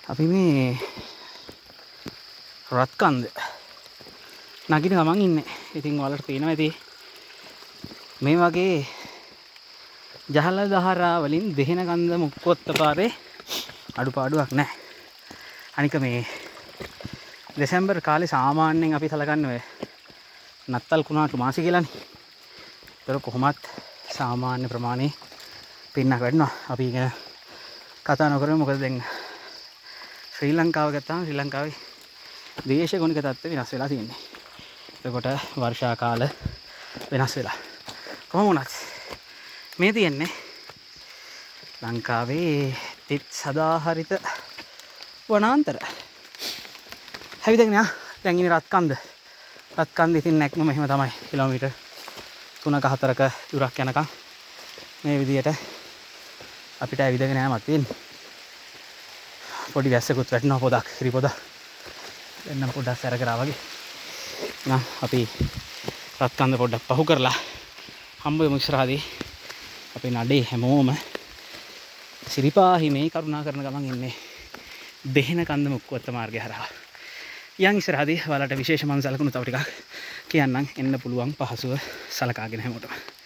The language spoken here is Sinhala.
අපි මේ රත්කන්ද නගින ගමන් ඉන්නේ. ඉතින් ඔයාලට පේනවා ඇති මේ වගේ ජල ධාරා වලින් දෙහෙන කන්ද මුක්කොත්ත පාරේ අඩුපාඩුවක් නැහැ. අනික මේ දෙසැම්බර් කාලේ සාමාන්‍යයෙන් අපි සලකන්නේ ඔය නත්තල් කුණාටු මාසෙ කියලානේ. ඒතර කොහොමත් සාමාන්‍ය ප්‍රමාණයේ පින්නක් වැටෙනවා. අපි ගැන කතා නොකරමු, මොකද දැන් ශ්‍රී ලංකාව ගත්තාම ශ්‍රී ලංකාවේ දේශගුණික තත්ත්වය වෙනස් වෙලා තියෙන්නේ. එතකොට වර්ෂා කාල වෙනස් වෙලා. කොහොම වුණත් මේ තියෙන්නේ ලංකාවේ තිත් සදාහරිත වනාන්තර. හැවිදගෙන යා. දැන් ඉන්නේ රත්කන්ද. රත්කන්ද ඉතින් නැක්ම මෙහෙම තමයි. කිලෝමීටර් 3ක 4ක දුරක් යනකම් මේ විදියට අපිට ඇවිදගෙන යෑමක් තියෙන්නේ. පොඩි වැස්සකුත් වැටෙනවා, පොදක්, හිරි පොදක්. දැන් නම් පොඩ්ඩක් සැර කරා වගේ. නම් අපි රත්කන්ද පොඩ්ඩක් පහු කරලා හම්බ වෙමු ඉස්සරහදී. අපේ නඩේ හැමෝම සිරිපා හිමේ කරුණා කරන ගමන් ඉන්නේ දෙහෙන කන්ද මුක්කුවත්ත මාර්ගය හරහා. යන් ඉස්සරහදී ඔයාලට විශේෂ මං සලකුණු තව ටිකක් කියන්නම්, එන්න පුළුවන් පහසුව සලකාගෙන හැමෝටම.